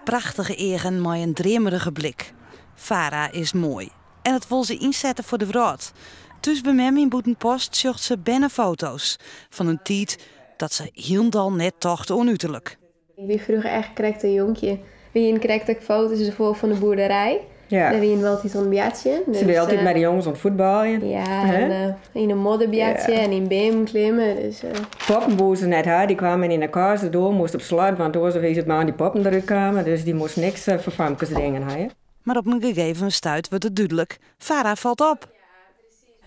Prachtige eagen mei in dreamerige blik. Farah is moai en dat wol se ynsette foar de wrâld. Thús by mem yn Bûtenpost sjocht se bernefoto's fan in tiid dat se hielendal net tocht oan uterlik. Ik wie froeger echt krekt in jonkje. We hienen krekt ek foto's derfoar fan de boerderij. Ja. Dêr wienen we altyd oan it boartsjen. Se wie altyd mei de jonges oan it fuotbaljen. Ja, en yn 'e modder boartsje en yn beammen klimme. Dus, Poppen woe se net ha, dy kwamen yn 'e kast, de doar moast op slot, want oars wie it mei dy poppen derút kamen. Dus dy moast niks foar famkesdingen ha. Mar op in gegeven stuit wurdt it dúdlik, Farah falt op.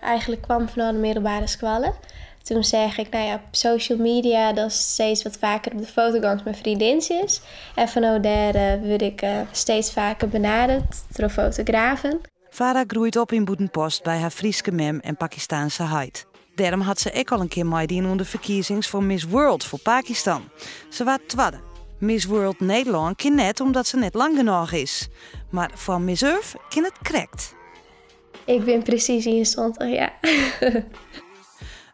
Eigenlijk kwam fanôf de middelbere skoalle. Toen seach ik, nou ja, op social media dat steeds wat faker op de foto gongs mei freondintsjes. En fanôf dêr wurd ik steeds faker benaderd troch fotografen. Farah groeit op yn Bûtenpost by har Fryske mem en Pakistaanse heit. Dêrom hat se ek al in kear meidien oan de ferkiezings foar Miss World foar Pakistan. Se waard twadde. Miss World Nederlân kin net omdat se net lang genôch is. Mar foar Miss Earth kin it krekt. Ik bin presys 71, ja.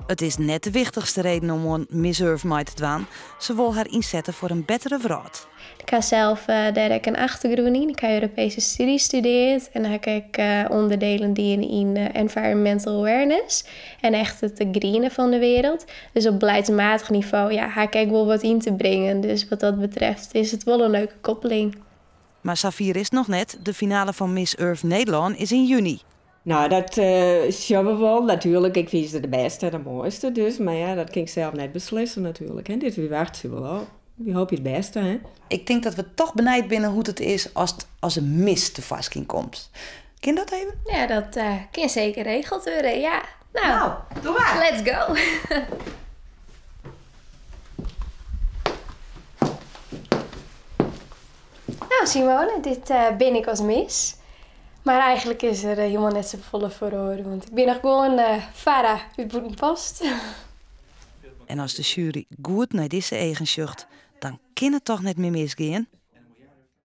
It is net de wichtichste reden om oan Miss Earth mei te dwaan. Se wol har ynsette foar in bettere wrâld. Ik ha sels dêr ek in achtergrûn yn. Ik ha Europese studies studearre en ha ik ek ûnderdelen dien yn environmental awareness en echt it grienen fan de wereld. Dus op beleidsmatig nivo, ja, ha ik ek wol wat yn te bringen. Dus wat dat betreft is it wol in leuke koppeling. Mar safier is it noch net. De finale fan Miss Earth Nederlân is yn juny. No, dat sjogge we wol. Natuerlik, ik fyn se de bêste en de moaiste, dus, mar ja, dat kin ik sels net beslisse natuerlik. Hè. Dus wy wachtsje wol ôf. Wy hoopje it bêste, hè. Ik tink dat we toch benijd binne hoe't it is as in miss tefoarskyn komt. Kin dat even? Ja, dat kin seker regeld wurde, ja. Nou, Nou, doe mar. Let's go. Nou, Simone, dit bin ik as miss. Mar eigentlik is der hielendal net safolle feroare, want ik bin noch gewoan Farah út Bûtenpost. En as de sjuery goed nei dizze eagen sjocht, dan kin it toch net mear misgean?